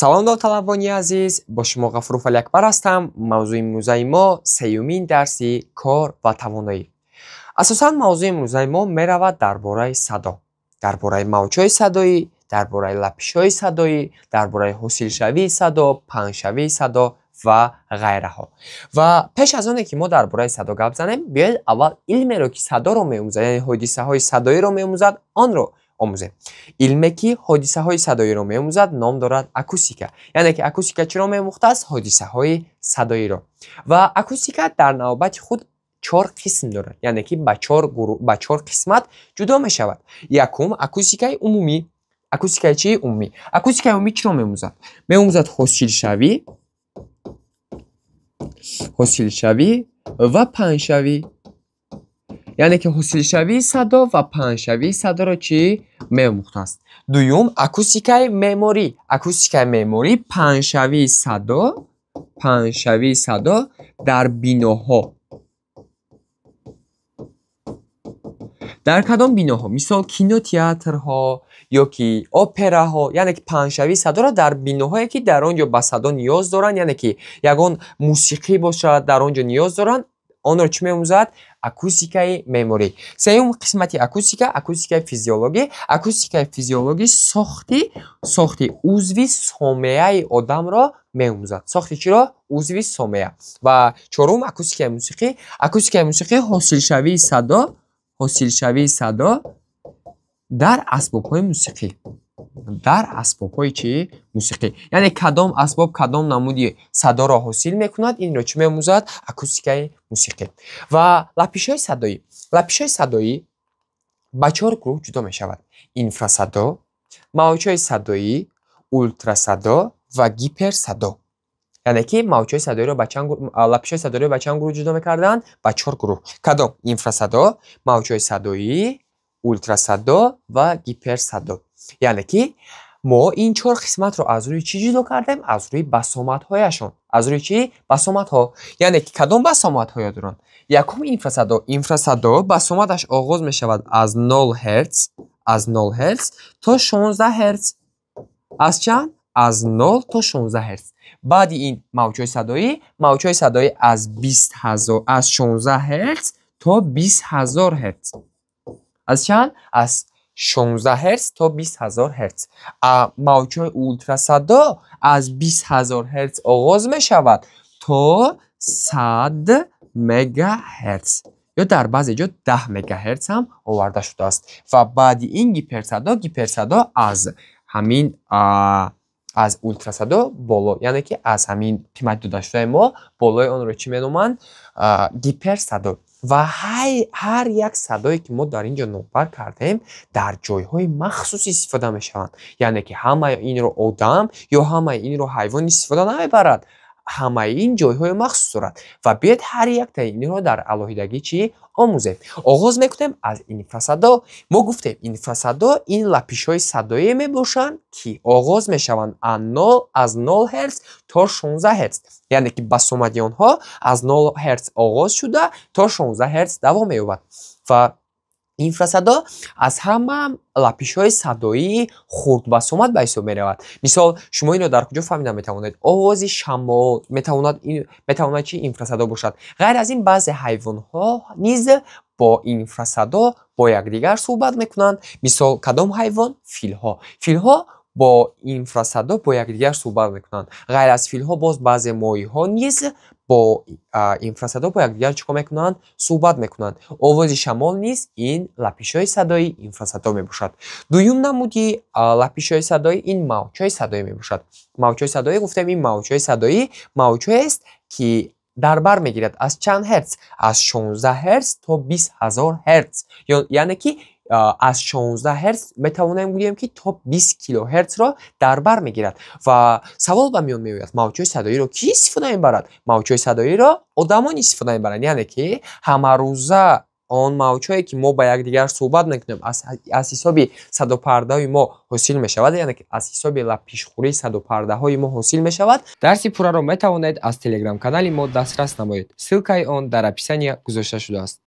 Салом, довталабони азиз, бо шумо Ғафуров Алиакбар ҳастам. Мавзӯи имрӯзаи мо сеюмин дарси кор ва тавоноӣ. Асосан мавзӯи имрӯзаи мо меравад дар бораи садо, дар бораи мавҷҳои садоӣ, дар бораи лапишҳои садоӣ, дар бораи ҳосилшавии садо, паҳншавии садо ва ғайраҳо. Ва пеш аз оне ки мо дар бораи садо гап занем, биёед аввал илмеро, ки садоро меомӯзад, яъне ҳодисаҳои садоиро меомӯзад, онро омӯзем. Илме, ки ҳодисаҳои садоиро меомӯзад, ном дорад акустика. Яъне ки акустика чиро меомӯхтааст? Ҳодисаҳои садоиро. Ва акустика дар навбати худ чор қисм дорад, яъне ки ба чор гурӯҳ, ба чор қисмат ҷудо мешавад. Якум, акустикаи умумӣ. Акустикаи чӣ? Умумӣ. Акустикаи умумӣ чиро меомӯзад? Меомӯзад ҳосилшавӣ ва паҳншавӣ. Яъне ки ҳосилшавии садо ва паҳншавии садоро чӣ меомӯхтааст? Дуюм, акустикаи меъморӣ. Акустикаи меъморӣ паҳншавии садо дар биноҳо. Дар кадом биноҳо? Мисол, кинотеатрҳо ё ки операҳо, яъне ки паҳншавии садоро дар биноҳое, ки дар он ҷо ба садо ниёз доранд, яъне ки ягон мусиқӣ бошад, дар он ҷо ниёз доранд, онро чӣ меомӯзад? Акустикаи меъморӣ. Сеюм қисмати акустика, акустикаи физиологӣ. Акустикаи физиологӣ сохти узви сомеаи одамро меомӯзад. Сохти чиро? Узви сомеа. Ва чорум, акустикаи мусиқӣ. Акустикаи мусиқӣ ҳосилшавии садо дар асбобҳои мусиқӣ. Дар асбобҳои чӣ? Мусиқӣ. Яъне кадом асбоб кадом намуди садоро ҳосил мекунад, инро чӣ меомӯзад? Акустикаи мусиқӣ. Ва лапишҳои садоӣ. Лапишҳои садоӣ ба чор гурӯҳ ҷудо мешавад: инфрасадо, мавҷҳои садоӣ, ултрасадо ва гиперсадо. Яъне ки мавҷҳои садоиро ба чанд, лапишҳои садоиро ба чанд гурӯҳ ҷудо мекарданд? Ба чор гурӯҳ. Кадом? Инфрасадо, мавҷҳои садоӣ, ултрасадо ва гиперсадо. Яъне ки мо ин чор қисматро аз рӯи чӣ ҷудо кардем? Аз рӯи басомадҳояшон. Аз рӯи чӣ? Басомадҳо. Яъне ки кадом басомадҳоя доранд? Якум, инфрасадо. Инфрасадо басомадаш оғоз мешавад аз 0 герц, аз 0 герц то 16 герц. Аз чанд? Аз 0 то 16 герц. Баъди ин мавҷҳои садоӣ. Мавҷҳои садоӣ аз 20 000, аз 16 герц то 20 000 герц. Аз чанд? Аз 16 герц то 20 000 герц. А мавҷҳои ултрасадо аз 20 000 герц оғоз мешавад то 100 мегаҳерц ё дар баъзе ҷо 10 мегаҳерц ҳам оварда шудааст. Ва баъди ин гиперсадо. Гиперсадо аз ҳамин, аз ултрасадо боло, яъне ки аз ҳамин қимати додашудаи мо болои онро чӣ меноманд? Гиперсадо. Ва ҳар як садое, ки мо дар ин ҷо номбар кардем, дар ҷойҳои махсус истифода мешаванд. Яъне ки ҳамаи инро одам ё ҳамаи инро ҳайвон истифода намебарад. Ҳамаи ин ҷойҳои махсус дорад. Ва биёед, ҳар яктаи инро дар алоҳидагӣ чӣ омӯзем. Оғоз мекунем аз инфрасадо. Мо гуфтем, инфрасадо ин лапишҳои садое мебошанд, ки оғоз мешаванд аз 0 герц то 16 герц. Яъне ки басомади онҳо аз 0 герц оғоз шуда, то 16 герц давом меёбад. Ва инфрасадо аз ҳама лапишҳои садоии хурдбасомад ба ҳисоб меравад. Мисол, шумо инро дар куҷо фаҳмида метавонед? Овози шамол метавонад чи инфрасадо бошад. Ғайр аз ин, баъзе ҳайвонҳо низ бо инфрасадо бо якдигар суҳбат мекунанд. Мисол, кадом ҳайвон? Филҳо. Филҳо бо инфрасадо бо якдигар суҳбат мекунанд. Ғайр аз филҳо, боз баъзе моҳиҳо низ бо инфрасадо бо якдигар чӣ кор мекунанд? Суҳбат мекунанд. Овози шамол низ ин лапишҳои садои инфрасадо мебошад. Дуюм намуди лапишҳои садоӣ ин мавҷҳои садоӣ мебошад. Мавҷҳои садоӣ гуфтем, ин мавҷҳои садоӣ мавҷҳоест, ки дар бар мегирад аз чанд ҳерц? Аз 16 ҳерц то 20 000 ҳерц. Яъне ки аз 16 ҳерц метавонем гӯем, ки то 20 килоҳерцро дар бар мегирад. Ва савол ба миён меояд: мавҷҳои садоиро кӣ истифода мебарад? Мавҷҳои садоиро одамон истифода мебаранд. Яъне ки ҳамарӯза он мавҷҳое, ки мо ба якдигар суҳбат мекунем, аз ҳисоби садопардаҳои мо ҳосил мешавад, яъне ки аз ҳисоби лапишхӯрии садопардаҳои мо ҳосил мешавад. Дарси пурраро метавонед аз телеграм-канали мо дастрас намоед. Ссылкаи он дар описания гузошта шудааст.